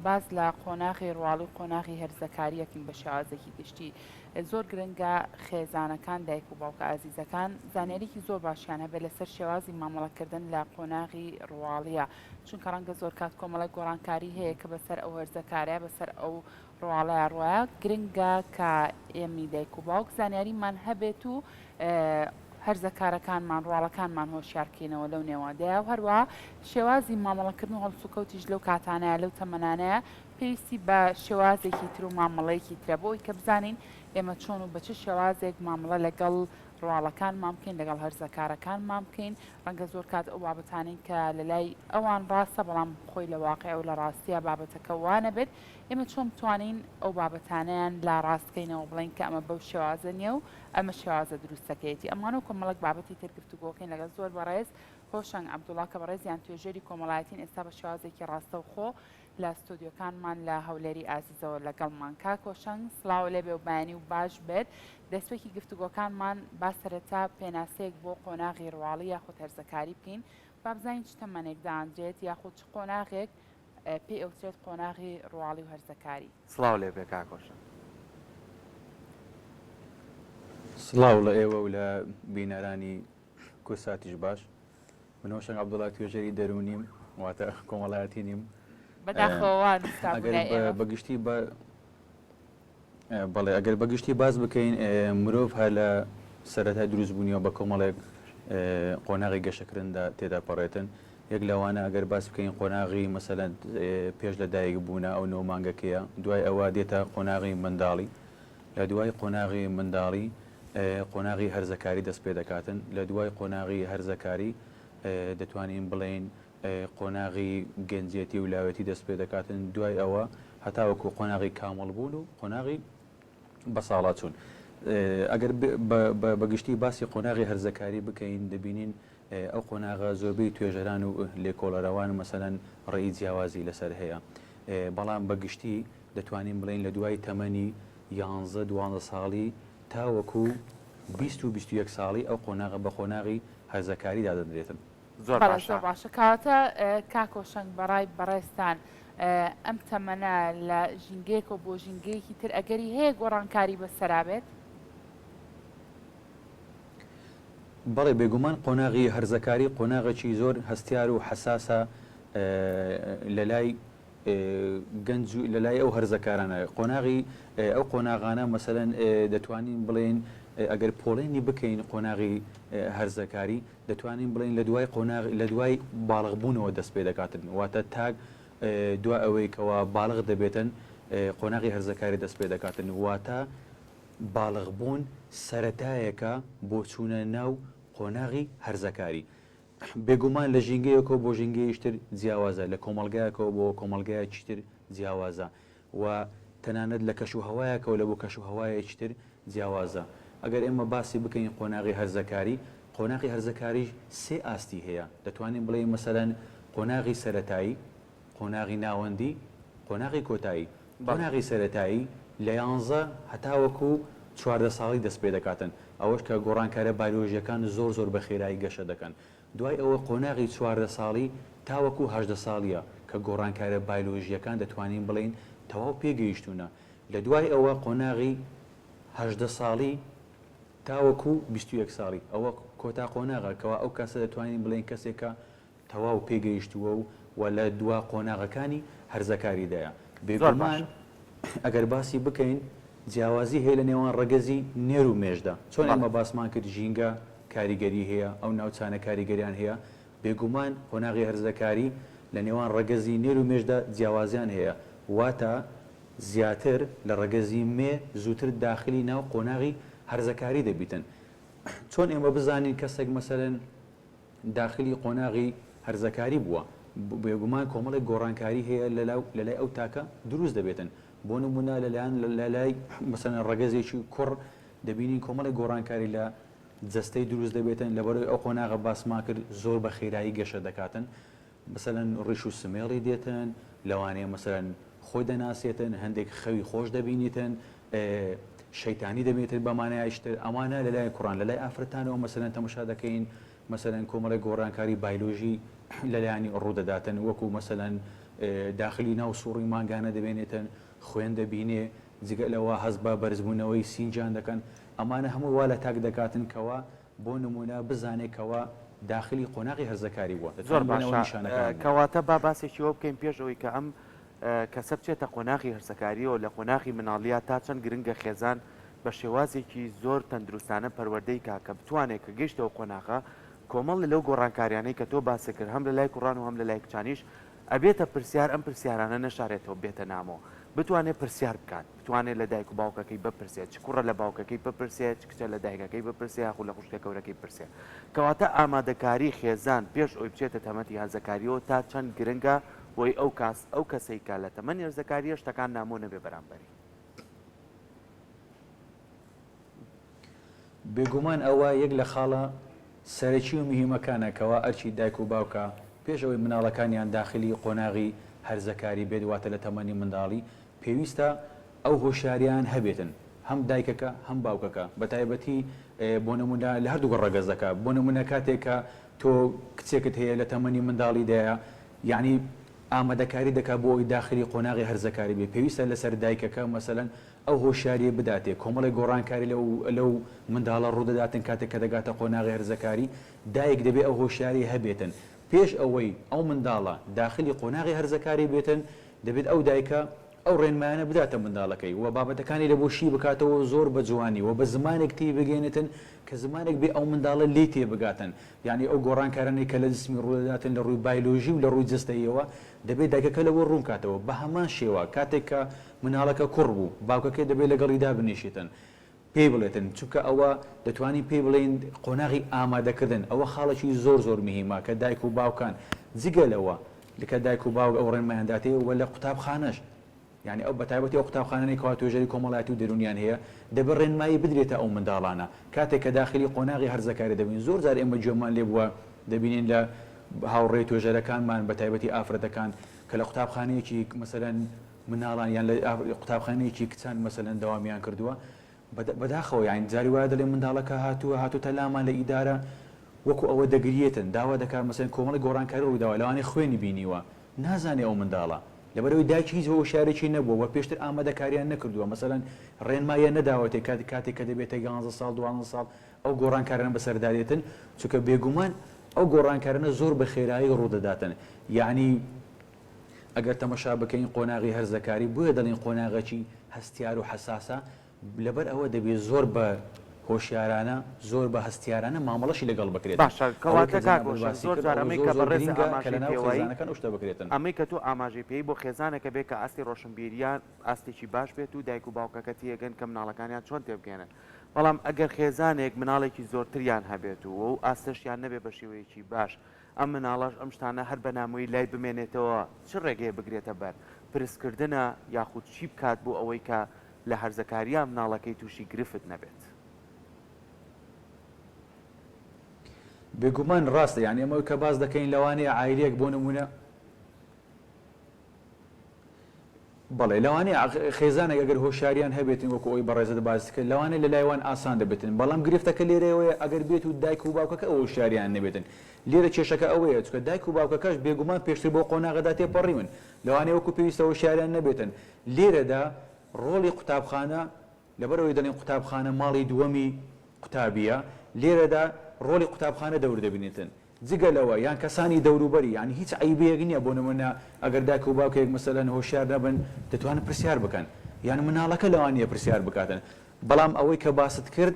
باس لە قۆناغی ڕواڵی و قۆناغی هەرزەکاریەکەین بە شێوازێکی گشتی. زۆر گرنگە خێزانەکان، دایک و باوکە ئازیزەکان زانیاریکی زۆر باشیان هەبێت لەسەر شێوازی مامەڵەکردن لە قۆناغی ڕواڵیە، چونکە ڕەنگە زۆر کات کۆمەڵێک گۆڕانکاری هەیە کە بەسەر ئەو هەرزەکارەیە بەسەر ئەو ڕواڵەیە ڕۆیە، گرنگە کە ئێمەی دایک و باوک زانیاریمان هەبێت و هەرزەکارەکانمان ڕواڵەکانمان هۆشیار کەینەوە لەو نێوەندەیە و هەروەها شێوازی مامەڵەکردن و هەڵسوکەوتیش لەو کاتانەیە لەو تەمەنانەیە پێویستی بە شێوازێکی تر و مامەڵەیەکی ترە بۆ ئەوی کە بزانین ئێمە چۆن و بە چ شێوازێک مامەڵە لەگەڵ ڕواڵەکانمان بکەین لەگەڵ هەرزەکارەکانمان بکەین ڕەنگە زۆر کات ئەو بابەتانەی کە لە لای ئەوان ڕاستە بەڵام خۆی لە واقیع و لە ڕاستیا بابەتەکە وا نەبێت ئێمە چۆن بتوانین ئەو بابەتانەیان لا ڕاست کەینەوە بڵێین کە ئەمە بەو شێوازە نییە و ئەمە شێوازە دروستەکەیەتی ئەمانە و کۆمەڵێک بابەتی تر گفتوگۆکەین لەگەڵ زۆر بەڕێز هۆشەنگ عەبدوڵا کە بەڕێزیان توێژەری کۆمەڵایەتین ئێستا بە شێوازێکی ڕاستەوخۆ لە ستۆدیۆکانمان لە هەولێری ئازیزەوە لەگەڵمان. کاک هۆشەنگ سڵاو لێبێ و بەیانی و باش بێت. دەستپێکی گفتوگۆکانمان با سەرەتا پێناسەیەک بۆ قۆناغی ڕواڵی یاخود هەرزەکاری بکەین. با بزانین چ تەمەنێک دانرێت یاخود چ قۆناغێک پێی ئەوترێت قۆناغی ڕواڵی و هەرزەکاری. سڵاو لێبێ کاک هۆشەنگ. سڵاو لە ئێوە و لە بینەرانی کوردساتیش باش. من هۆشەنگ عەبدوڵا توێژەری دەروونیم واتە کۆمەڵایەتی نیم. بەداخەوە وا نووسرابوو ئەگەر لای ئێمە. بەگشتی بە بەڵێ ئەگەر بەگشتی باس بکەین مرۆڤ هەر لە سەرەتای دروستبوونیەوە بە کۆمەڵێک قۆناغی گەشەکردندا تێدەپەڕێتن یەک لەوانە ئەگەر باس بکەین قۆناغی مەسەلەن پێش لە دایک بوونە ئەو نۆ مانگەکەیە دوای ئەوە دێتە قۆناغی منداڵی لە دوای قۆناغی منداڵی قۆناغی هەرزەکاری دەست پێ دەکاتن، لە دوای قۆناغی هەرزەکاری دەتوانین بڵێین قۆناغی گەنجێتی و لاوێتی دەست پێ دەکاتن، دوای ئەوە هەتاوەکو قۆناغی کامڵبوون و قۆناغی بەساڵاچوون. ئەگەر بە گشتی باسی قۆناغی هەرزەکاری بکەین دەبینین ئەو قۆناغە زۆربەی توێژەران و لێکۆڵەرەوان مەسەلەن ڕێی جیاوازی لەسەر هەیە، بەڵام بە گشتی دەتوانین بڵێین لە دوای تەمەنی یانزە دوانزە ساڵی تاوەکو 20 و 21 ساڵی ئەو قۆناغە بە قۆناغی هەرزەکاری دادەنرێتن. زۆر بەڵێ باشە. زۆر باشە کەواتە کاک هۆشەنگ بەڕای بەڕێزتان ئەم تەمەنە لە ژینگەیەکەوە بۆ ژینگەیەکی تر ئەگەری هەیە گۆڕانکاری بەسەرا بێت؟ بەڵێ بێگومان قۆناغی هەرزەکاری قۆناغێکی زۆر هەستیار و حەساسە لەلای گەنج و لەلای ئەو هەرزەکارانە قۆناغی ئەو قۆناغانە مەسەلەن دەتوانین بڵێین ئەگەر پۆڵێنی بکەین قۆناغی هەرزەکاری دەتوانین بڵێین لە دوای قۆناغ لە دوای باڵغ بوونەوە دەست پێ دەکاتن واتە تاک دوا ئەوەی کەوا باڵغ دەبێتن قۆناغی هەرزەکاری دەست پێ دەکاتن واتە باڵغ بوون سەرەتایەکە بۆ چوونە ناو قۆناغی هەرزەکاری بێگومان لە ژینگەیەکەوە بۆ ژینگەیەکی تر جیاوازە، لە کۆمەڵگایەکەوە بۆ کۆمەڵگایەکی تر جیاوازە و تەنانەت لە کەشوهەوایەکەوە لە بۆ کەشوهەوایەکی تر جیاوازە. ئەگەر ئێمە باسی بکەین قۆناغی هەرزەکاری، قۆناغی هەرزەکاریش سێ ئاستی هەیە، دەتوانین بڵێین مەسەلەن قۆناغی سەرەتایی، قۆناغی ناوەندی، قۆناغی کۆتایی. قۆناغی سەرەتایی لە یانزە هەتاوەکو 14 ساڵی دەست پێدەکاتن، ئەوەش کە گۆڕانکارە بایلۆژییەکان زۆر زۆر بە خێرایی گەشە دەکەن. دوای ئەوە قۆناغی 14 ساڵی تاوەکو 18 ساڵییە کە گۆڕانکارە بایلۆژییەکان دەتوانین بڵێین تەواو پێگەیشتوونە. لە دوای ئەوە قۆناغی 18 ساڵی تاوەکو 21 ساڵی ئەوە کۆتا قۆناغە کەوا ئەو کەسە دەتوانین بڵێین کەسێکە تەواو پێگەیشتووە و و لە دوا قۆناغەکانی هەرزەکاریدایە. زۆر بێگومان باشە. ئەگەر باسی بکەین جیاوازی هەیە لە نێوان ڕەگەزی نێر و مێشدا. چۆن بەڵێ. ئێمە باسمان کرد ژینگە کاریگەری هەیە، ئەو ناوچانە کاریگەریان هەیە، بێگومان قۆناغی هەرزەکاری لە نێوان ڕەگەزی نێر و مێشدا جیاوازیان هەیە، واتە زیاتر لە ڕەگەزی مێ زووتر داخلی ناو قۆناغی هەرزەکاری دەبیتن. چۆن ئێمە بزانین کەسێک مەسەلەن داخلی قۆناغی هەرزەکاری بووە، بێگومان کۆمەڵێک گۆڕانکاری هەیە لەلای ئەو تاکە دروست دەبێتن، بۆ نموونە لەلایەن لەلای مەسەلەن ڕەگەزێکی کوڕ دەبینین کۆمەڵێک گۆڕانکاری لە جەستەی دروست دەبێتن، لەبەرئەوەی ئەو قۆناغە باسمان کرد زۆر بە خێرایی گەشە دەکاتن، مەسەلەن ڕیش و سمێڵی دێتن، لەوانەیە مەسەلەن خۆی دەناسێتن، هەندێک خەوی خۆش دەبینیتن، شەیتانی دەبێتن بە مانایەکی تر، ئەمانە لەلای کوڕان، لەلای ئافرەتانەوە مەسەلەن تەمەشا دەکەین مەسەلەن کۆمەڵێک گۆڕانکاری بایلۆژی لەلایانی ڕوودەداتن، وەکو مەسەلەن داخلی ناو سوڕی مانگانە دەبێنێتن، خوێن دەبینێ، جگە لەوە هەست بە بەرزبوونەوەی سینگیان دەکەن، ئەمانە هەمووی وا لە تاک دەکاتن کەوا بۆ نموونە بزانێ کەوا داخلی قۆناغی هەرزەکاری بووە، زۆر دەتوانین بڵێین ئەوە باشە نیشانەکان بوون. کەواتە با باسێکی ئەوە بکەین پێش ئەوەی کە ئەم کەسە بچێتە قۆناغی هەرزەکاریەوە لە قۆناغی مناڵیا تا چەند گرنگە خێزان بە شێوازێکی زۆر تەندروستانە پەروەردەی کا کە بتوانێت کە گەیشتەوە قۆناغە کۆمەڵی لەو گۆڕانکاریانەی کە تۆ باست کرد هەم لە لای کوڕان و هەم لە لای کچانیش ئەبێتە پرسیار ئەم پرسیارانە نەشارێتەوە بێتە نامۆ بتوانێت پرسیار بکات بتوانێت لە دایک و باوکەکەی بپرسێت چ کوڕە لە باوکەکەی بپرسێت چ کچە لە دایکەکەی بپرسێ یاخود لە خوشکە گەورەکەی بپرسێ کەواتە ئامادەکاری خێزان پێش ئەوی بچێتە تەمەتی هەرزەکاریەوە تا چەند گرنگە بۆی ئەو کاس ئەو کەسەی کە لە تەمەنی هەرزەکاریە شتەکان نامۆ نەبێ بەرامبەری. بێگومان ئەوە یەک لە خاڵە سەرەکی و مهیمەکانە کەوا ئەرکی دایک و باوکە پێش ئەوەی مناڵەکانیان داخلی قۆناغی هەرزەکاری بێت واتە لە تەمەنی منداڵی پێویستە ئەو هۆشیاریان هەبێتن هەم دایکەکە هەم باوکەکە بەتایبەتی بۆ نمونە لە هەردووک ڕەگەزەکە بۆ نمونە کاتێک کە تۆ کچێکت هەیە لە تەمەنی منداڵیدایە یەعنی ئامادەکاری دەکات بۆ ئەوەی داخلی قۆناغی هەرزەکاری بێت پێویستە لەسەر دایکەکە مەسەلەن ئەو هۆشیاریەی بداتێ، کۆمەڵێک گۆڕانکاری لەو لەو منداڵە ڕوودەداتن کاتێک کە دەگاتە قۆناغی هەرزەکاری، دایک دەبێ ئەو هۆشیاریەی هەبێتن پێش ئەوەی ئەو منداڵە داخلی قۆناغی هەرزەکاری بێتن دەبێت ئەو دایکە ئەو ڕێنمایانە بداتە منداڵەکەی و بابەتەکانی لە بۆ شی بکاتەوە زۆر بە جوانی و بە زمانێک تێی بگەیەنێتن کە زمانێک بێ ئەو منداڵە لێی تێبگاتن یانی ئەو گۆڕانکارانەی کە لە جسمی ڕوودەداتن لە ڕووی بایلۆژی و لە ڕووی جەستەییەوە دەبێت دایکەکە لەوە ڕوونکاتەوە بە هەمان شێوە کاتێک کە مناڵەکە کوڕ بوو باوکەکەی دەبێت لەگەڵی دابنیشێتن پێی بڵێتن چونکە ئەوە دەتوانین پێی بڵێین قۆناغی ئامادەکردن ئەوە خاڵێکی زۆر زۆر مهیمە کە دایک و باوکان جگە لەوە کە دایک و باوک ئەو ڕێنمایان داتێ و لە قوتابخانەش یانی ئەو بەتایبەتی ئەو قوتابخانانەی کەوا توێژەری کۆمەڵایەتی و دەروونیان هەیە دەبێت ڕێنمایی بدرێتە ئەو منداڵانە کاتێک کە داخلی قۆناغی هەرزەکاری دەبین زۆر جار ئێمە گوێمان لێ بووە دەبینین لە هاوڕێ توێژەرەکانمان بەتایبەتی ئافرەتەکان کە لە قوتابخانەیەکی مەسەلەن مناڵان یان لە قوتابخانەیەکی کچان مەسەلەن دەوامیان کردووە بەداخەوە یانی جاری وایە دەڵێ منداڵەکە هاتووە هاتووتە لامان لە ئیدارە وەکو ئەوە دەگریێتن داوا دەکات مەسەلەن کۆمەڵی گۆڕانکاری ڕوویداوە لەوانەیە خوێنی بینیوە نازانێ ئەو منداڵە لەبەرئەوەی دایکی هیچ هۆشیارێکی نەبووە و پێشتر ئامادەکاریان نەکردووە مەسەلەن ڕێنماییان نەداوەتێ کاتێک کە دەبێتە یانزە ساڵ دوانزە ساڵ ئەو گۆڕانکارانە بەسەردا دێتن چونکە بێگومان ئەو گۆڕانکارانە زۆر بە خێرایی ڕوودەداتن یەعنی ئەگەر تەمەشا بکەین قۆناغی هەرزەکاری بۆیە دەڵێین قۆناغێکی هەستیار و حەساسە لەبەر ئەوە دەبێت زۆر بە هۆشیارانە زۆر بە هەستیارانە مامەڵەشی لەگەڵ بکرێتن باشە ئەوەی کەواتە کە کاک جەنابت هۆشەنگ باسی زۆر کرد جار ئەوە ئەمەی زۆر کە زۆر بەڕێزت گرینگە کە ئاماژەی لەناو پێوەی خێزانەکان ئەو شتە بکرێتن. ئەمەی کە تۆ ئاماژەی پێی بۆ خێزانەکە بێ کە ئاستی ڕۆشنبیریان ئاستێکی باش بێت و دایک و باوکەکە تێگەن کە مناڵەکانیان چۆن تێبگەیەنن بەڵام ئەگەر خێزانێک مناڵێکی زۆرتریان هەبێت و ئەو ئاستەشیان نەبێ بە شێوەیەکی باش ئەم مناڵەش ئەم شتانە هەر بە نامۆیی لای بمێنێتەوە چ ڕێگەیە بگرێتە بەر؟ پرسکردنە یاخود چی بکات بۆ ئەوەی کە لە هەرزەکاریا مناڵەکەی تووشی گرفت نەبێت؟ بێگومان ڕاستە یانی ئەمە کە باس دەکەین لەوانەیە عایلەیەک بۆ نموونە بەڵێ لەوانەیە خێزانێک ئەگەر هۆشیاریان هەبێتن وەکو ئەوەی بەڕێزت باست کرد لەوانەیە لە لای وان ئاسان دەبێتن بەڵام گرفتەکە لێرەوەیە ئەگەر بێت و دایک و باوکەکە ئەو هۆشیاریان نەبێتن لێرە کێشەکە ئەوەیە چونکە دایک و باوکەکەش بێگومان پێشتر بەو قۆناغەدا تێپەڕیون لەوانەیە وەکو پێویستە هۆشیاریان نەبێتن لێرەدا ڕۆڵی قوتابخانە لەبەرئەوەی دەڵێن قوتابخانە ماڵی دووەمی قوتابییە لێرەدا ڕۆڵی قوتابخانە دەور دەبینێتن جگە لەوە یان کەسانی دەوروبەری یانی هیچ عەیبەیەک نیە بۆ نمونە ئەگەر دایک و باوکێک مەسەلەن هۆشیار نەبن دەتوانن پرسیار بکەن یان مناڵەکە لەوانەیە پرسیار بکاتن بەڵام ئەوەی کە باست کرد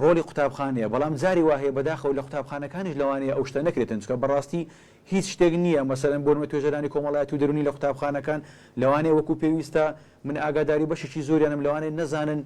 ڕۆڵی قوتابخانەیە بەڵام جاری وا هەیە بەداخەوە لە قوتابخانەکانیش لەوانەیە ئەو شتە نەکرێتن چونکە بەڕاستی هیچ شتێک نییە مەسەلەن بۆ نمونە توێژەرانی کۆمەڵایەتی و دەروونی لە قوتابخانەکان لەوانەیە وەکو پێویستە من ئاگاداری بەشێکی زۆریانم لەوانەیە نەزانن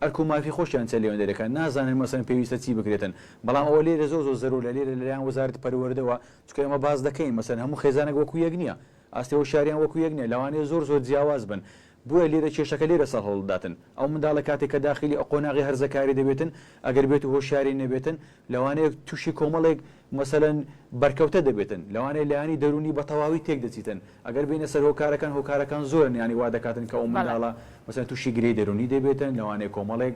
ئەرک و مافی خۆشیان چە لێوەندەرەکان نازانن مەسەلەن پێویستە چی بکرێتن بەڵام ئەوە لێرە زۆر زۆر زەرورە لێرە لەلایەن وەزارەتی پەروەردەوە چونکە ئێمە باس دەکەین مەسەلەن هەموو خێزانێک وەکو یەک نییە ئاستی هۆشیاریان وەکو یەک نییە لەوانەیە زۆر زۆر جیاواز بن بۆیە لێرە کێشەکە لێرە سەرهەڵداتن ئەو منداڵە کاتێک کە داخیلی قۆناغی هەرزەکاری دەبێتن ئەگەر بێت و هۆشیاری نەبێتن لەوانەیە تووشی کۆمەڵێک مەسەلەن بەرکەوتە دەبێتن لەوانەیە لایەنی دەروونی بە تەواوی تێک دەچیتن ئەگەر بێینە سەر هۆکارەکان هۆکارەکان زۆرن یانی وا دەکاتن کە ئەو منداڵە مەسەلەن تووشی گرێی دەروونی دەبێتن لەوانەیە کۆمەڵێک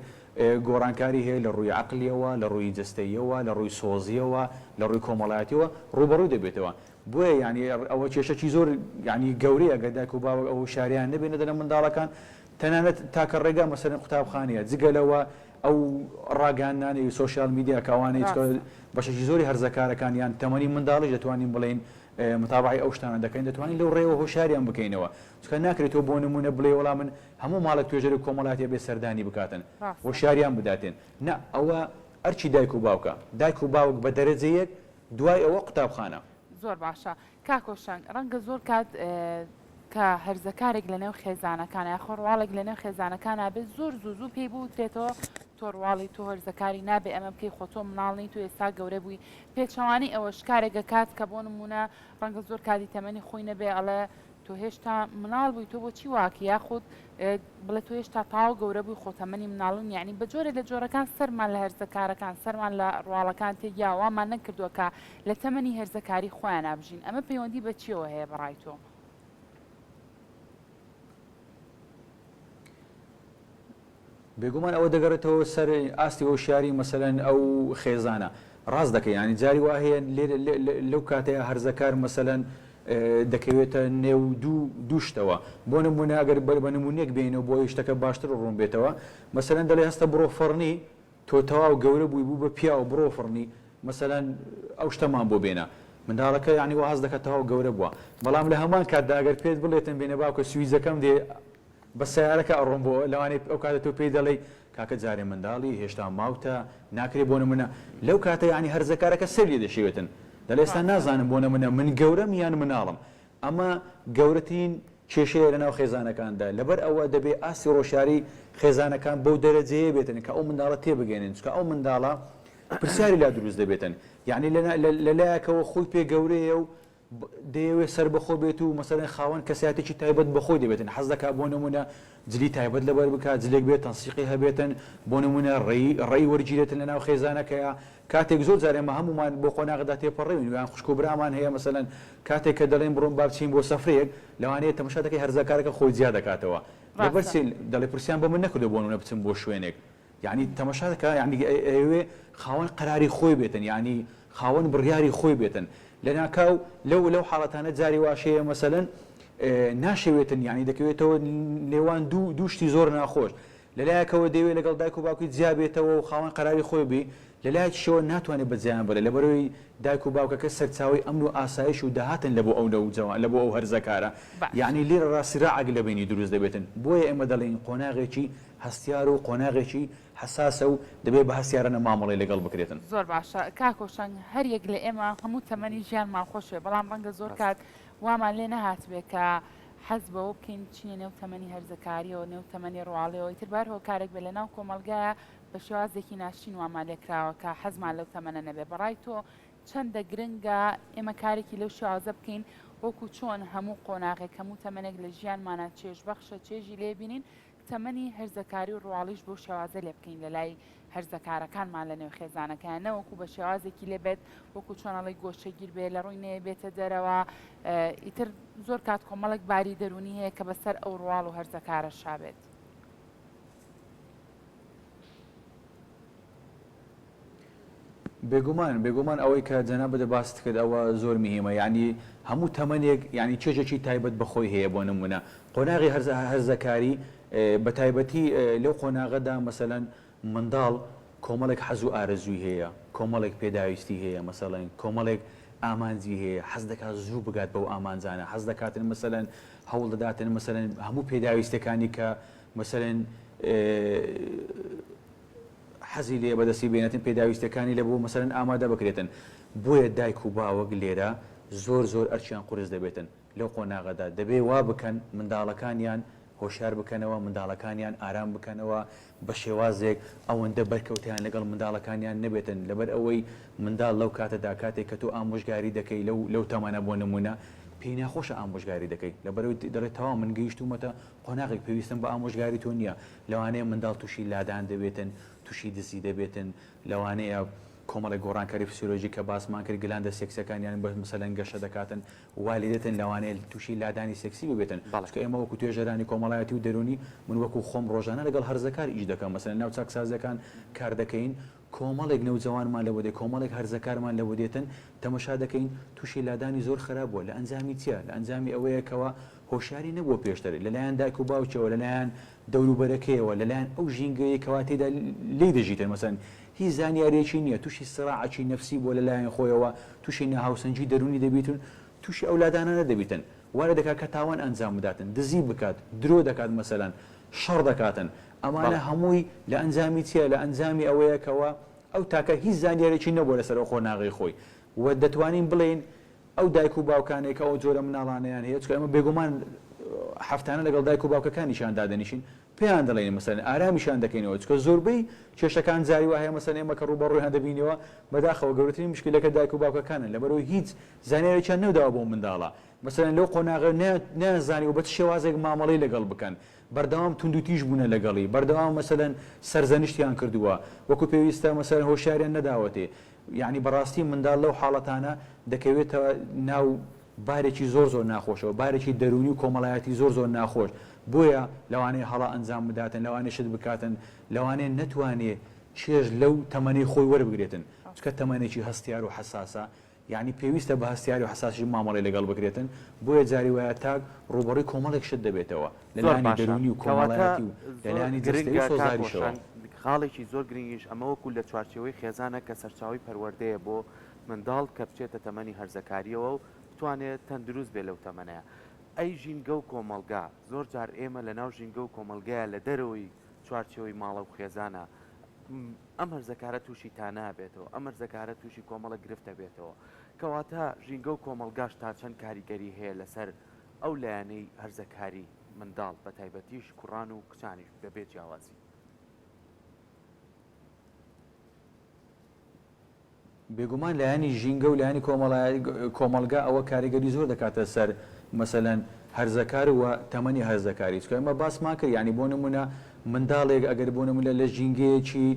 گۆڕانکاری هەیە لە ڕووی عەقلیەوە لە ڕووی جەستەییەوە لە ڕووی سۆزیەوە لە ڕووی کۆمەڵایەتیەوە ڕووبەڕووی دەبێتەوە. بۆیە یانی ئەوە کێشەکی زۆر یانی گەورەیە گەر دایک و باوک ئەو هۆشیاریان نەبێ نەدەنە منداڵەکان تەنانەت تاکە ڕێگا مەسەلەن قوتابخانەیە جگە لەوە ئەو ڕاگەیاندنانەی social media کە ئەوانەی چکە ڕاستە. بەشێکی زۆری هەرزەکارەکان یان تەمەنی منداڵیش دەتوانین بڵێین متابەعەی ئەو شتانە دەکەین دەتوانین لەو ڕێیەوە هۆشیاریان بکەینەوە چونکە ناکرێت تۆ بۆ نموونە بڵێی وەڵا من هەموو ماڵێک توێژەری کۆمەڵایەتی ئەبێ سەردانی بکاتن ڕاستە. هۆشیاریان بداتێن نا ئەوە ئەرکی دایک و باوکە دایک و باوک بە دەرەجە یەک دوای ئەوە قوتابخانە. زۆر باشە کاک هۆشەنگ ڕەنگە زۆر کات کە هەرزەکارێک لە نێو خێزانەکانە یاخۆ ڕواڵێک لە نێو خێزانەکانا بێت زۆر زوو زوو پێی بوترێتەوە تۆ ڕواڵی تۆ هەرزەکاری نابێ ئەمە بکەی خۆ تۆ مناڵ نی تۆ ئێستا گەورە بووی پێچەوانەی ئەوەش کارێک ئەکات کە بۆ نمونە ڕەنگە زۆر کاتی تەمەنی خۆی نەبێ ئەڵێ تۆ هێشتا مناڵ بووی تۆ بۆچی واکی یاخود بڵێ تۆ هێشتا تاو گەورە بووی خۆ تەمەنی مناڵون یعنی بە جۆرێ لە جۆرەکان سەرمان لە هەرزەکارەکان سەرمان لە ڕواڵەکان تێگیا وامان نەکردووە کە لە تەمەنی هەرزەکاری خۆیانا بژین ئەمە پەیوەندی بە چیەوە هەیە بەڕای تۆ؟ بێگومان ئەوە دەگەڕێتەوە سەر ئاستی هۆشیاری مەسەلەن ئەو خێزانە. ڕاست دەکەی یانی جاری وا هەیە لێرە لەو کاتەیە هەرزەکار مەسەلەن دەکەوێتە نێو دوو دوو شتەوە بۆ نمونە ئەگەر بە نمونەیەک بێنەوە بۆ ئەوەی شتەکە باشتر ڕوون بێتەوە مەسەلەن دەڵێ هەستە بڕۆ فەڕنی تۆ تەواو گەورە بووی بوو بە پیاو بڕۆ فڕنی مەسەلەن ئەو شتەمان بۆ بێنە منداڵەکە یانی وا هەست دەکات تەواو گەورە بووە بەڵام لە هەمان کاتدا ئەگەر پێت بڵێتن بێنە باوکە سویجەکەم دێ بە سەیارەکە ئەڕۆم بۆ لەوانەیە ئەو کاتە تۆ پێی دەڵێی کاکە جارێ منداڵی هێشتا ماوتە ناکرێ بۆ نمونە لەو کاتە یانی هەرزەکارەکە سەری لێ دەشێوێتن دەڵێ ئێستا ڕاستە. نازانم بۆ نمونە من گەورەم یان مناڵم ئەمە گەورەترین کێشەیە لەناو خێزانەکاندا، لەبەر ئەوە دەبێ ئاستی ڕۆشیاری خێزانەکان بەو دەرەجەیە بێتن کە ئەو منداڵە تێبگەیەنن، چونکە ئەو منداڵە پرسیاری لا دروست دەبێتن، یەعنی لە لایەکەوە خۆی پێ گەورەیە و دەیەوێت سەربەخۆ بێت و مەسەلەن خاوەن کەسایەتێکی تایبەت بە خۆی دەبێتن، حەز دەکات بۆ نموونە جلی تایبەت لەبەر بکات، جلێک بێت تەنسیقی هەبێتن، بۆ نموونە ڕێی ڕێی وەرگیرێتن لەناو خێزانەکەیا، کاتێک زۆر جار ئێمە هەموومان بۆ قۆناغدا تێپەڕیوین یان خوشک و برامان هەیە مەسەلەن کاتێک کە دەڵێن بڕۆن با بچین بۆ سەفرەیەک لەوانەیە تەمەشا دەکەی هەرزەکارەکە خۆی جیا دەکاتەوە لەبەر ڕاستە. چی دەڵێ پرسیان بە من نەکردوە بۆ نمونە بچم بۆ شوێنێک یانی تەمەشا دەکا یانی ئەیەوێ خاوەن قەراری خۆی بێتن یانی خاوەن بڕیاری خۆی بێتن لەناکاو لەو لەو حاڵەتانە جاری واش هەیە مەسەلەن ناشەوێتن یانی دەکەوێتەوە نێوان دوو دوو شتی زۆر ناخۆش لەلایەکەوە دەیەوێت لەگەڵ دایک و باوکی جیا بێتەوە و خاوەن قەراری خۆی بی، لەلایەکیشەوە ناتوانێت بە جیایان بڵێ لەبەرئەوەی دایک و باوکەکە سەرچاوەی ئەمن و ئاسایش و داهاتن لەبۆ ئەو نەوجەوان لەبۆ ئەو هەرزەکارە باشە. یەعنی لێرەڕا سیراعێک لە بەینی دروست دەبێتن بۆیە ئێمە دەڵێین قۆناغێکی هەستیار و قۆناغێکی حەساسە و دەبێت بە هەستیارانە مامەڵەی لەگەڵ بکرێتن. زۆر باشە کاک هۆشەنگ هەر یەک لە ئێمە هەموو تەمەنی ژیانمان خۆش بێ بەڵام ڕەنگە زۆر ڕاستە. کات وامان لێ نەهاتبێ کە حەز بەوە بکەین بچینە نێو تەمەنی هەرزەکاریەوە، نێو تەمەنی ڕواڵیەوە، ئیتر بە هەر هۆکارێک بێت لەناو کۆمەڵگایە بە شێوازێکی ناشرین وامان لێکراوە کە حەزمان لەو تەمەنە نەبێت. بەڕای تۆ چەندە گرنگە ئێمە کارێکی لەو شێوازە بکەین وەکو چۆن هەموو قۆناغێک، هەموو تەمەنێک لە ژیانمانا چێژبەخشە، چێژی لێ بینین، تەمەنی هەرزەکاری و ڕواڵیش بەو شێوازە لێ بکەین لەلای هەرزەکارەکانمان لە نێو خێزانەکەیان نەوەکو بە شێوازێکی لێ بێت وەکو چۆن ئەڵێی گۆشەگیر بێ لە ڕووی نەیە بێتە دەرەوە ئیتر زۆر کات کۆمەڵێک باری دەروونی هەیە کە بەسەر ئەو ڕواڵ و هەرزەکارەشا بێت. بێگومان بێگومان ئەوەی کە جەنابت باست کرد ئەوە زۆر مهمە یعنی هەموو تەمەنێک یعنی چێژێکی تایبەت بە خۆی هەیە بۆ نمونە قۆناغی هەرزەکاری بە تایبەتی لەو قۆناغەدا مەسەلەن منداڵ کۆمەڵێک حەز و ئارەزووی هەیە کۆمەڵێک پێداویستی هەیە مەسەڵەن کۆمەڵێک ئامانجی هەیە حەز دەکات زوو بگات بەو ئامانجانە حەز دەکاتن مەسەلەن هەوڵ دەداتن مەسەلەن هەموو پێداویستەکانی کە مەسەلەن حەزی لێیە بەدەستی بێنێتن پێداویستیەکانی لە بۆ مەسەلەن ئامادە بکرێتن بۆیە دایک و باوک لێرە زۆر زۆر ئەرکیان قورس دەبێتن لەو قۆناغەدا دەبێ وا بکەن منداڵەکانیان هۆشیار بکەنەوە منداڵەکانیان ئارام بکەنەوە بە شێوازێک ئەوەندە بەرکەوتەیان لەگەڵ منداڵەکانیان نەبێتن لەبەر ئەوەی منداڵ لەو کاتەدا کاتێک کە تۆ ئامۆژگاری دەکەی لەو لەو تەمەنە بۆ نمونە پێی ناخۆشە ئامۆژگاری دەکەی لەبەرئەوەی دەڵێت تەواو من گەیشتوومەتە قۆناغێک پێویستم بە ئامۆژگاری تۆ نییە لەوانەیە منداڵ تووشی لادان دەبێتن، تووشی دزی دەبێتن، لەوانەیە. کۆمەڵێک گۆڕانکاری فسیۆلۆژی کە باسمان کرد گلاندە سێکسیەکانیان بە مەسەلەن گەشە دەکاتن وا لێدێتن لەوانەیە تووشی لادانی سێکسی ببێتن بەڵێ. چونکە ئێمە وەکو توێژەرانی کۆمەڵایەتی و دەروونی من وەکو خۆم ڕۆژانە لەگەڵ هەرزەکار ئیش دەکەم مەسەلەن ناو چاکسازیەکان کار دەکەین کۆمەڵێک نەوجەوانمان لەوە دێ کۆمەڵێک هەرزەکارمان لەوە دێتن تەمەشا دەکەین تووشی لادانی زۆر خراپ بووە لە ئەنجامی چیە لە ئەنجامی ئەوەیە کەوا هۆشیاری نەبووە پێشتر لەلایەن دایک و باوکیەوە لەلایەن دەوروبەرەکەیەوە لەلایەن ئەو ژینگەیەی کەوا تێیدا لێی دەژیتن مەسەلەن هیچ زانیاریەکی نیە توشی سراعەکی نەفسی بووە لەلایەن خۆیەوە توشی ناهاوسەنگی دەرونی دەبیتن توشی ئەو لادانانە دەبیتن وا لێ دەکات کە تاوان ئەنجام بداتن دزی بکات درۆ دەکات مەسەلەن شەڕ دەکاتن ئەمانە بەڵێ. هەمووی لە ئەنجامی چیە لە ئەنجامی ئەوەیە کەوا ئەو تاکە هیچ زانیاریەکی نەبووە لەسەر ئەو قۆناغەی خۆی و دەتوانین بڵێین ئەو دایک و باوکانەی کە ئەو جۆرە مناڵانەیان هەیە، چونکە ئێمە بێگومان هەفتانە لەگەڵ دایک و باوکەکانیشیان دادەنیشین، پێیان دەڵێین مەسەلەن ئارامیشیان دەکەینەوە، چونکە زۆربەی کێشەکان جاری وا هەیە مەسەلەن ئێمە کە ڕووبەڕوویان دەبینەوە، بەداخەوە گەورەترین مشکیلەکە دایک و باوکەکانن، لەبەرئەوەی هیچ زانیاریەکیان نەداوە بەو منداڵە، مەسەلەن لەو قۆناغە نەیانزانیوە بە چ شێوازێک مامەڵەی لەگەڵ بکەن، بەردەوام توندوتیژ بوونە لەگەڵی، بەردەوام مەسەلەن سەرزەنشتیان کردووە، وەکو پێویستە مەسەلەن هۆشیاریان نەداوەتێ. یەعنی بەڕاستی منداڵ لەو حاڵەتانە دەکەوێتە ناو بارێکی زۆر زۆر ناخۆشەوە، بارێکی دەروونی و کۆمەڵایەتی زۆر زۆر ناخۆش، بۆیە لەوانەیە هەڵە ئەنجام بداتن، لەوانەیە شت بکاتن، لەوانەیە نەتوانێ چێژ لەو تەمەنەی خۆی وەربگرێتن، چونکە تەمەنێکی هەستیار و حەساسە، یەعنی پێویستە بە هەستیاری و حەساسی مامەڵەی لەگەڵ بکرێتن، بۆیە جاری وایە تاک ڕووبەڕووی کۆمەڵێک شت دەبێتەوە لە زۆر لایەنی باشە دەروونی و کەواتە کۆمەڵایەتی و لە زۆر لایەنی جەستەیی گرنگە و کاک سۆزداریشەوە. هۆشەنگ، خاڵێکی زۆر گرنگیش ئەمە وەکو لە چوارچێوەی خێزانە کە سەرچاوەی پەروەردەیە بۆ منداڵ کە بچێتە تەمەنی هەرزەکاریەوە و بتوانێت تەندروست بێت لەو تەمەنەیا. ئەی ژینگە و کۆمەڵگا؟ زۆر جار ئێمە لە ناو ژینگە و کۆمەڵگەیا لە دەرەوەی چوارچێوەی ماڵە و خێزانە ئەم هەرزەکارە تووشی تانە ئەبێتەوە، ئەم هەرزەکارە تووشی کۆمەڵێک گرفت ئەبێتەوە. کەواتە ژینگە و کۆمەڵگاش تا چەند کاریگەری هەیە لەسەر ئەو لایەنەی هەرزەکاری منداڵ بەتایبەتیش کوڕان و کچانیش بەبێ جیاوازی؟ بێگومان لایەنی ژینگە و لایەنی کۆمەڵگا ئەوە کاریگەری زۆر دەکاتە سەر مەسەلەن هەرزەکار و تەمەنی هەرزەکاری چونکە ئێمە باسمان کرد یانی بۆ نمونە منداڵێک ئەگەر بۆ نمونە لە ژینگەیەکی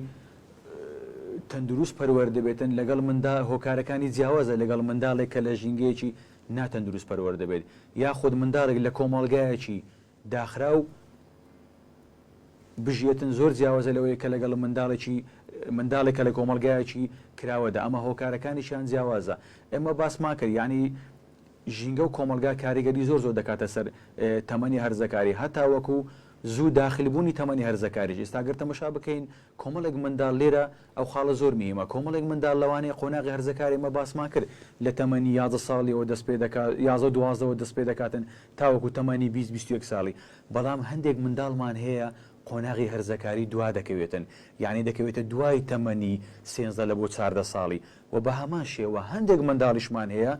تەندروست پەروەردە بێتن لەگەڵ مندا هۆکارەکانی جیاوازە لەگەڵ منداڵێک کە لە ژینگەیەکی ناتەندروست پەروەردە بێت یاخود منداڵێک لە کۆمەڵگایەکی داخراو بژیێتن زۆر جیاوازە لەوەی کە لەگەڵ منداڵێکی منداڵێک کە لە کۆمەڵگایەکی کراوەدا ئەمە هۆکارەکانیشیان جیاوازە ئێمە باسمان کرد یعنی ژینگە و کۆمەڵگا کاریگەری زۆر زۆر دەکاتە سەر تەمەنی هەرزەکاری هەتا وەکو زوو داخلبوونی تەمەنی هەرزەکاریش ئێستا گەر تەمەشا بکەین کۆمەڵێک منداڵ لێرە ئەو خاڵە زۆر مهیمە کۆمەڵێک منداڵ لەوانەیە قۆناغی هەرزەکاری ئێمە باسمان کرد لە تەمەنی 11 ساڵیەوە دەست پێ دەکات 11 دوازدەوە دەست پێ دەکاتن تاوەکو تەمەنی 20 21 ساڵی بەڵام هەندێک منداڵمان هەیە قۆناغی هەرزەکاری دوا دەکەوێتن یانی دەکەوێتە دوای تەمەنی سێنزدە لە بۆ 14 ساڵی و بە هەمان شێوە هەندێک منداڵیشمان هەیە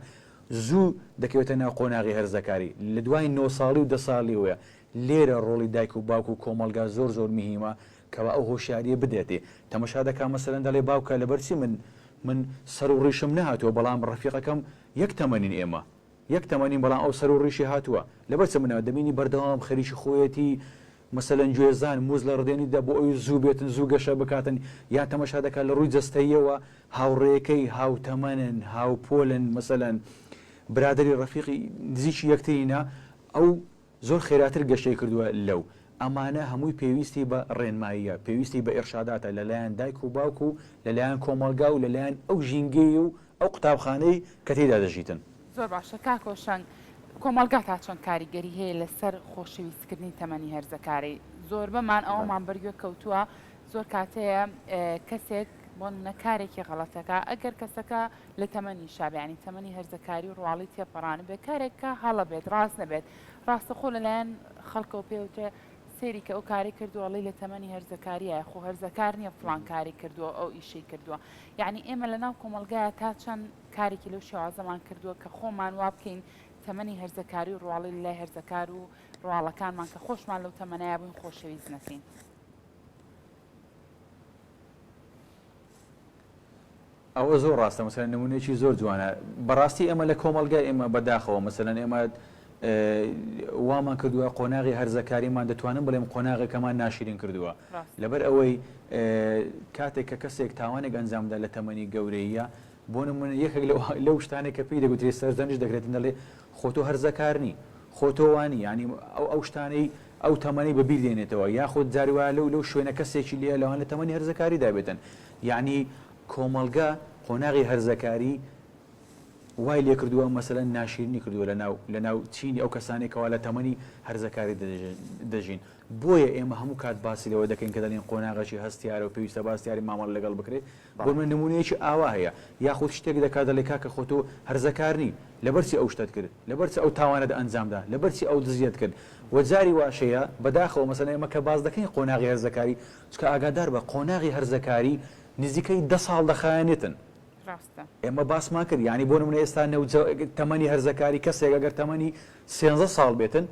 زوو دەکەوێتە ناو قۆناغی هەرزەکاری لە دوای نۆ ساڵی و دە ساڵیەوەیە لێرە ڕۆڵی دایک و باوک و کۆمەڵگا زۆر زۆر مهیمە کەوا ئەو هۆشیاریە بدرێتێ تەمەشا دەکا مەسەلەن دەڵێ باوکە لەبەرچی من من سەر و ڕیشم نەهاتووە بەڵام ڕەفیقەکەم یەک تەمەنین ئێمە یەک تەمەنین بەڵام ئەو سەر و ڕیشی هاتووە لەبەر چ منە دەبینی بەردەوام خەریکی خۆیەتی مەسەلەن گوێزان موز لە ڕدێنی دا بۆ ئەوی زوو بێتن زوو گەشە بکاتن یان تەمەشا دەکات لە ڕووی جەستەییەوە هاوڕێیەکەی هاوتەمەنن هاوپۆلن مەسەلەن برادەری ڕەفیقی نزیکی یەکترینە ئەو زۆر خێراتر گەشەی کردووە لەو. ئەمانە هەمووی پێویستی بە ڕێنماییە، پێویستی بە ئیرشاداتە لە لایەن دایک و باوک و لە لایەن کۆمەڵگا و لە لایەن ئەو ژینگەی و ئەو قوتابخانەی کە تێیدا دەژیتن. زۆر باشە کاک هۆشەنگ، کۆمەڵگا تا چەند کاریگەری هەیە لەسەر خۆشەویستکردنی تەمەنی هەرزەکاری؟ زۆربەمان ئەوەمان بەرگوێ کەوتووە زۆر کات هەیە کەسێک بۆ نمونە کارێکی غەڵەتەکا ئەگەر کەسەکە لە تەمەنیشا بێ یانی تەمەنی هەرزەکاری و ڕواڵی تێپەڕانبێ کارێک کە هەڵە بێت ڕاست نەبێت ڕاستەخۆ لەلایەن خەڵکەوە پێ وترێ سەیری کە ئەو کارەی کردووە ئەڵێی لە تەمەنی هەرزەکاریایە خۆ هەرزەکار نییە فڵان کاری کردووە ئەو ئیشەی کردووە یانی ئێمە لەناو کۆمەڵگایە تا چەند کارێکی لەو شێوازەمان کردووە کە خۆمان وا بکەین تەمەنی هەرزەکاری و ڕواڵی لەلای هەرزەکار و ڕواڵەکانمان کە خۆشمان لەو تەمەنەیا بووین خۆشەویست نەکەین. ئەوە زۆر ڕاستە مەسەلەن نمونەیەکی زۆر جوانە بەڕاستی ئێمە لە کۆمەڵگای ئێمە بەداخەوە مەسەلەن ئێمە. وامان کردووە قۆناغی هەرزەکاریمان دەتوانم بڵێم قۆناغەکەمان ناشیرین کردووە لەبەر ئەوەی کاتێک کە کەسێک تاوانێک ئەنجامدا لە تەمەنی گەورەیە بۆ نمونە یەکێک لەو شتانێک کە پێی دەگوترێت سەرزەنش دەکرێتن دەڵێ خۆ تۆ هەرزەکار نی خۆ تۆ وانی یانی ئەو ئەو شتانەی ئەو تەمەنەی بە بیر دێنێتەوە یاخود جاری وایە لەو لەو شوێنە کەسێکی لێیە لەوان لە تەمەنی هەرزەکاریدا بێتن یانی کۆمەڵگە قۆناغی هەرزەکاری وای لێ کردووە مەسەلەن ناشیرینی کردووە لە ناو لە ناو چینی ئەو کەسانەی کەوا لە تەمەنی هەرزەکاری دەژین بۆیە ئێمە هەموو کات باسی لەوە دەکەین کە دەڵێن قۆناغێکی هەستیارە و پێویستە بە هەستیاری مامەڵە لەگەڵ بکرێت بۆ من نمونەیەکی ئاوا هەیە یاخود شتێک دەکات دەڵێ کاکە خۆ تۆ هەرزەکار نی لەبەر چی ئەو شتەت کرد لەبەر چ ئەو تاوانەت ئەنجامدا لەبەر چی ئەو دزیەت کرد وە جاری واش هەیە بەداخەوە مەسەلەن ئێمە کە باس دەکەین قۆناغی هەرزەکاری چونکە ئاگادار بە قۆناغی هەرزەکاری نزیکەی دە ساڵ دەخایەنێتن ڕاستە. ئێمە باسمان کرد یانی بۆ نمونە ئێستا نەوجە تەمەنی هەرزەکاری کەسێک ئەگەر تەمەنی سێنزە ساڵ بێتن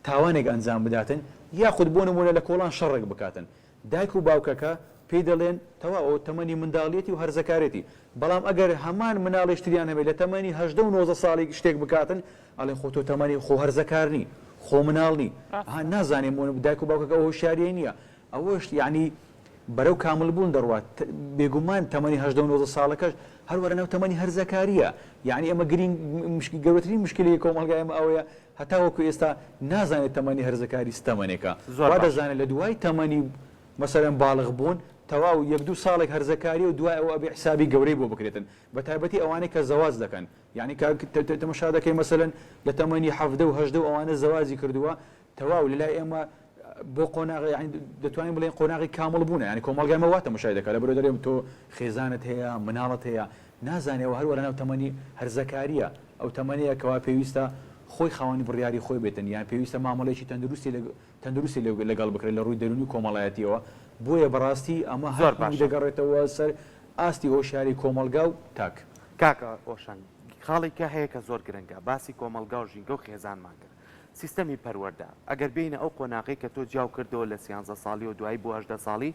تاوانێک ئەنجام بداتن یاخود بۆ نمونە لە کۆڵان شەڕێک بکاتن دایک و باوکەکە پێی دەڵێن تەواو ئەوە تەمەنی منداڵیەتی و هەرزەکارێتی، بەڵام ئەگەر هەمان مناڵێش تریان هەبێت لە تەمەنی 18 و 19 ساڵی شتێک بکاتن ئەڵێن خۆ تۆ تەمەنی خۆ هەرزەکار نی خۆ مناڵ نی ها ڕاستە. نازانێ بۆ دایک و باوکەکە ئەو هۆشیاریەی نیە ئەوەش یەعنی بەرەو کامل بوون دەڕوات بێگومان تەمەنی 18 و 19 ساڵەکەش هەر وەرە ناو تەمەنی هەرزەکاریە یەعنی ئەمە گرینگ گەورەترین مشکلەی کۆمەڵگای ئێمە ئەوەیە هەتاوەکو ئێستا نازانێت تەمەنی هەرزەکاری چ تەمەنێکە زۆر وا باشە. دەزانێت لە دوای تەمەنی مەسەلەن باڵغ بوون تەواو یەک دوو ساڵێک هەرزەکاریە و دوای ئەوە ئەبێ حسابی گەورەی بۆ بکرێتن بە تایبەتی ئەوانەی کە زەواج دەکەن یانی کاک تەمەشا دەکەی مەسەلەن لە تەمەنی 17 و 18 و ئەوانە زەواجی کردووە تەواو لەلای ئێمە بۆ قۆناغ یانی دەتوانین بڵێین قۆناغی کامڵ بوونە یانی کۆمەڵگای ئێمە وا تەمەشای دەکات لەبەرئەوەی دەڵێ تۆ خێزانت هەیە مناڵت هەیە نازانێ ئەوە هەروا لەناو تەمەنی هەرزەکارییە ئەو تەمەنەیە کەوا پێویستە خۆی خاوەنی بڕیاری خۆی بێتن یان پێویستە مامەڵەیەکی تەندروستی تەندروستی لەگەڵ بکرێت لە ڕووی دەروونی و کۆمەڵایەتییەوە بۆیە بەڕاستی ئەمە هەر زۆر هەمووی باشە. دەگەڕێتەوە سەر ئاستی هۆشیاری کۆمەڵگا و تاک. کاک ئۆشەنگ خاڵێکە هەیە کە زۆر گرنگە باسی کۆمەڵگا و ژینگە و خێزانمان کرد سیستەمی پەروەردە، ئەگەر بێینە ئەو قۆناغەی کە تۆ جیاو کردەوە لە سیانزە ساڵیەوە دوایی بۆ 18 ساڵی،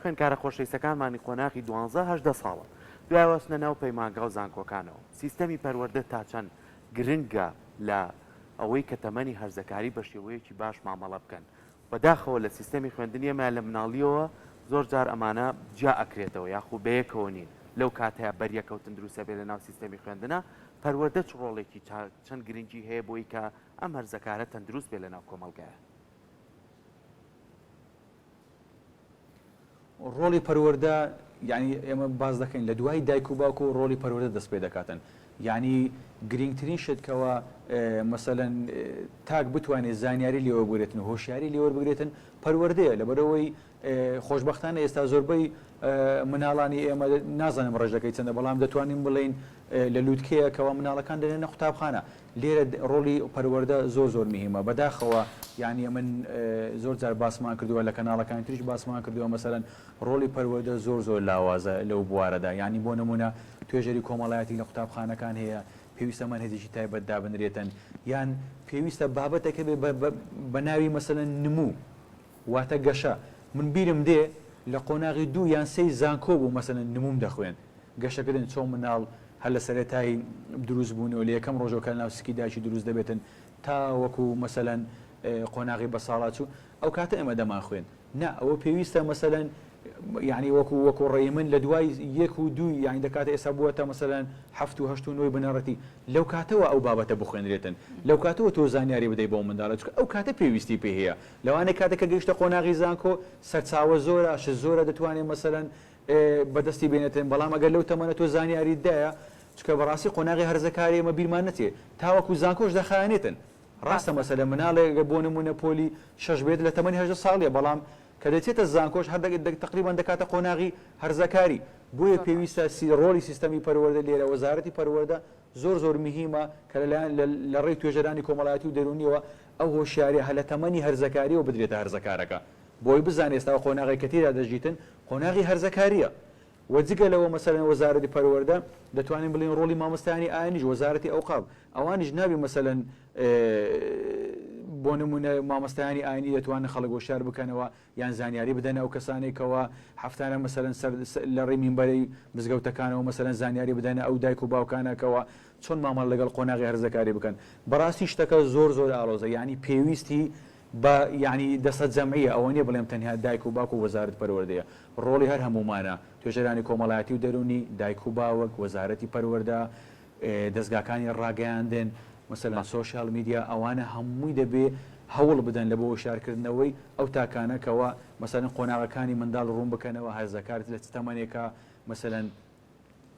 خوێندکارە خۆشەویستەکانمانی قۆناغی دوانزە 18 ساڵە دوایەوە ئەچنە ناو پەیمانگا و زانکۆکانەوە، سیستەمی پەروەردە تا چەند گرنگە لە ئەوەی کە تەمەنی هەرزەکاری بە شێوەیەکی باش مامەڵە بکەن؟ بەداخەوە لە سیستەمی خوێندنی ئێمە لە مناڵیەوە زۆر جار ئەمانە جیا ئەکرێتەوە یاخو بەیەکەوە نین لەو کاتەیا بەریەکەوتن دروست ئەبێ لە ناو سیستەمی خوێندنا، پەروەردە چ ڕۆڵێکی چەند گرنگی هەیە بۆی کە ئەم هەرزەکارە تەندروست بێ لەناو کۆمەڵگایە؟ ڕۆڵی پەروەردە یانی ئێمە باس دەکەین لە دوای دایک و باوک و ڕۆڵی پەروەردە دەست پێ دەکاتن یانی گرینگترین شت کەوا مەسەلەن تاک بتوانێت زانیاری لێ وەربگرێتن و هۆشیاری لێ وەربگرێتن پەروەردەیە لەبەرئەوەی خۆشبەختانە ئێستا زۆربەی مناڵانی ئێمە نازانم ڕێژەکەی چەندە بەڵام دەتوانین بڵێین لە لووتکەیە کەوا مناڵەکان دەنێنە قوتابخانە لێرە ڕۆڵی پەروەردە زۆر زۆر مهمە بەداخەوە یانی ئەمن زۆر جار باسمان کردووە لە کەناڵەکانی تریش باسمان کردووە مەسەلەن ڕۆڵی پەروەردە زۆر زۆر لاوازە لەو بوارەدا یانی بۆ نمونە توێژەری کۆمەڵایەتی لە قوتابخانەکان هەیە پێویستە مەنهەجێکی تایبەت دابنرێتن یان پێویستە بابەتێک هەبێ بە ناوی مەسەلەن نموو واتە گەشە، من بیرم دێ لە قۆناغی دوو یان سێی زانکۆ بوو مەسەلەن نمووم دەخوێند، گەشەکردن چۆن مناڵ هەر لە سەرەتای دروست بوونەوە لە یەکەم ڕۆژەوە کە لەناو سکی دایکی دروست دەبێتن تا وەکو مەسەلەن قۆناغی بەساڵاچوو ئەو کاتە ئێمە دەمانخوێند نا ئەوە پێویستە مەسەلەن یانی وەکو وەکو ڕێی من لە دوای یەک و دووی یانی دەکاتە ئێستا بووەتە مەسەلەن حەفت و هەشت و نۆی بنەڕەتی لەو کاتەوە ئەو بابەتە بخوێنرێتن لەو کاتەوە تۆ زانیاری بدەی بەو منداڵە چونکە ئەو کاتە پێویستی پێی هەیە لەوانەیە کاتێک کە گەیشتە قۆناغی زانکۆ سەرچاوە زۆرە شت زۆرە دەتوانێت مەسەلەن بەدەستی بێنێتن بەڵام ئەگەر لەو تەمەنە تۆ زانیاریت دایە چونکە بەڕاستی قۆناغی هەرزەکاری ئێمە بیرمان نەچێ تاوەکو زانکۆش دەخایەنێتن ڕاستە ڕاستە. مەسەلەن مناڵێک ئەگەر بۆ نموونە پۆلی شەش بێت لە تەمەنی 18 ساڵیە بەڵام کە دەچێتە زانکۆش هەر تەقریبەن دەکاتە قۆناغی هەرزەکاری بۆیە زۆر باش. پێویستە ڕۆڵی سیستەمی پەروەردە لێرە وەزارەتی پەروەردە زۆر زۆر مهیمە کە لەلایەن لە ڕێی توێژەرانی کۆمەڵایەتی و دەروونیەوە ئەو هۆشیاریە هەر لە تەمەنی هەرزەکاریەوە بدرێتە هەرزەکارەکە بۆی بزانێ ئێستا ئەو قۆناغەی کە تێیدا دەژیتن قۆناغی هەرزەکاریە وە جگە لەوە مەسەلەن وەزارەتی پەروەردە دەتوانین بڵێین ڕۆڵی مامۆستایانی ئاینیش وەزارەتی ئەوقاف ئەوانیش نابێ مەسەلەن. بۆ نمونە مامۆستایانی ئاینی دەتوانن خەڵک هۆشیار بکەنەوە یان زانیاری بدەنە ئەو کەسانەی کەوا هەفتانە مەسەلەن سەر لە ڕێی مینبەرەی مزگەوتەکانەوە مەسەلەن زانیاری بدەنە ئەو دایک و باوکانە کەوا چۆن مامەڵە لەگەڵ قۆناغی هەرزەکاری بکەن. بەڕاستی شتەکە زۆر زۆر ئاڵۆزە یانی پێویستی بە یانی دەستە جەمعیە ئەوە نیە بڵێم تەنیا دایک و باوک و وەزارەت پەروەردەیە ڕۆڵی هەر هەموومانە توێژەرانی کۆمەڵایەتی و دەروونی دایک و باوک وەزارەتی پەروەردە دەزگاکانی ڕاگەیاندن مەسەلەن سۆشیال میدیا ئەوانە هەمووی دەبێ هەوڵ بدەن لە بۆ هۆشیارکردنەوەی ئەو تاکانە کەوا مەسەلەن قۆناغەکانی منداڵ ڕوون بکەنەوە هەرزەکار لە چ تەمەنێکە مەسەلەن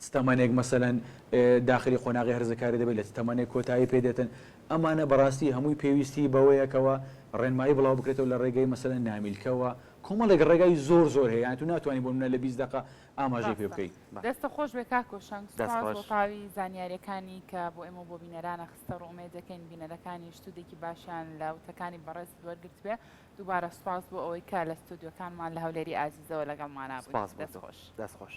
چ تەمەنێک مەسەلەن داخلی قۆناغی هەرزەکاری دەبێت لە چ تەمەنێک کۆتایی پێ دێتن ئەمانە بەڕاستی هەمووی پێویستی بەوەیە کەوا ڕێنمایی بڵاو بکرێتەوە لە ڕێگەی مەسەلەن نامیلکەوە کۆمەڵێک ڕێگای زۆر زۆر هەیە یان تو ناتوانانی بۆ منە لە 20 دقە ئاماژەی پێ ڕاستە. بکەی. دەستت خۆش بێ کاک هۆشەنگ، دەست سوپاس خۆش. بۆ تەواوی زانیاریەکانی کە بۆ ئێمە و بۆ بینەرانە خستە ڕوو، ئومێد دەکەین بینەرەکانیش سوودێکی باشیان لە وتەکانی بەڕێزت وەرگرتبێ، دووبارە سوپاس بۆ ئەوەی کە لە ستۆدیۆکانمان لە هەولێری ئازیزەوە لەگەڵمانا بوویت. سوپاس بۆ دەست تۆ. خۆش. دەست خۆش.